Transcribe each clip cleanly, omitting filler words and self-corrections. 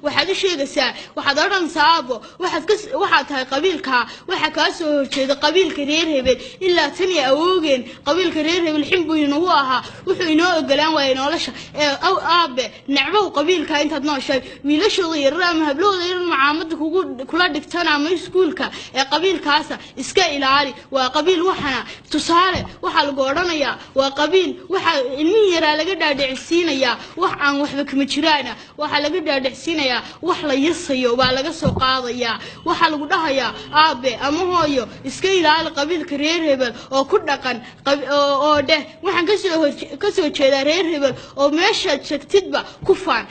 Waxaad u sheegaysaa, waxaad odhanaysaa: "Aabo, waxaad tahay qabiilka, waxaa kaa soo horjeeda qabiilka reer hebel. Ilaa tan iyo awoogeen qabiilka reer hebel xin buu inagu ahaa, wuxuu inoo ogolaan waayay nolosha. Ee aabe, necbow qabiilka intaad nooshahay. Wiilashooda yarar ama hablahooda yarar macaamada kugu kula dhigtana ama iskuulka ee qabiilkaasa iska ilaali. Waa qabiil." Waxana tusaale waxaa lagu odhanayaa waa qabiil. Waxaa ilmihii yaraa laga dhaadhicsiinayaa wax aan waxba kama jiraana. Waxaa laga dhaadhicsiinayaa wax la yasayo baa laga soo qaadayaa. Waxaa lagu dhahayaa: "Aabe ama hooyo, iska ilaali qabiilka reer hebel oo ku dhaqan oo dheh waxaan kasoo jeedaa reer hebel, oo meeshaad jegtidba ku faan."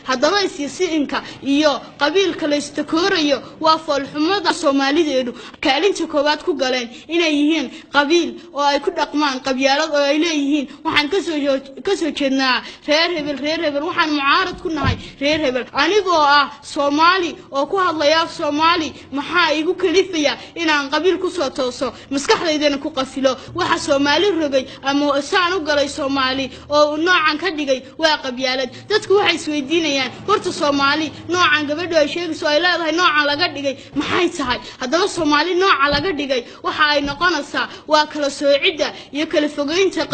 Haddaba isyasiinka iyo qabiilka la istakoorayo waa foolxumada Soomaalideedu kaalinta koowaad ku galeen, inay yihiin qabiil oo ay ku dhaqmaan qabyaalad, oo ay leeyihiin waxaan kasoo jeednaa reer hebel, reer hebel, waxaan mucaarad ku nahay reer hebel. Anigoo ah Soomaali oo ku hadlaya af Soomaali, maxaa igu kalifaya inaan qabiil kusoo tooso, maskaxdaydana ku qafilo? Waxa Soomaali rogay ama saan u galay Soomaali oo noocan ka dhigay waa qabyaalad. Dadku waxay isweydiinayaan: horta Soomaali noocan gabadhu ay sheegayso, ay leedahay noocan laga dhigay, maxay tahay? Haddaba Soomaali nooca laga dhigay waxa ay noqonaysaa waa kala soocidda iyo kala fogeynta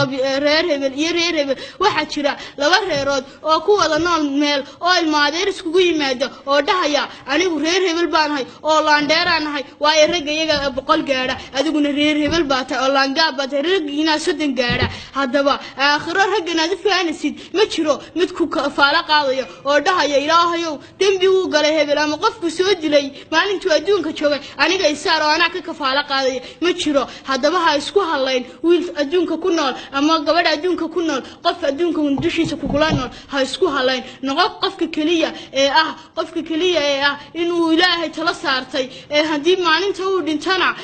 reer hebel iyo reer hebel. Waxaa jira laba reerood oo ku wada nool meel oo ilmaadeer iskugu yimaada oo dhahaya: "Anigu reer hebel baanahay oo laandheeraan nahay, waayo ragga iyaga 100 gaadha, adiguna reer hebel baa tahay oo laangaab baa tahay, raggiinaa 30 gaadha." Haddaba aakhiro raggan aad u fahanaysid ma jiro mid ku kafaalo qaadayo oo dhahaya: "Ilaahayow, dembi wuu galay hebel ama qofku soo dilay maalintuu adduunka joogay, aniga isaar oo anaa ka kafaalo qaadaya." Ma jiro. Haddaba ha isku hadlayn wiil adduunka ku nool ama gabadh adduunka ku nool, qof adduunka dushiisa kugula nool ha isku hadlayn. Noqo qofka keliya ee ah, qofka keliya ee ah inuu Ilaahay tala saartay, ee haddii maalinta uu dhintana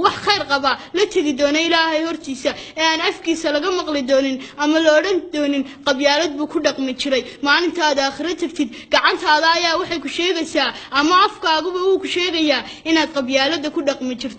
wax khayr qaba la tegi doono Ilaahay hortiisa, ee aan afkiisa laga maqli doonin ama la odhan doonin qabyaalad buu ku dhaqmi jiray. Maalinta aad aakhiro tagtid, gacantaada ayaa waxay ku sheegaysaa ama afkaaguba uu ku sheegayaa inaad qabyaalada ku dhaqmi jirta.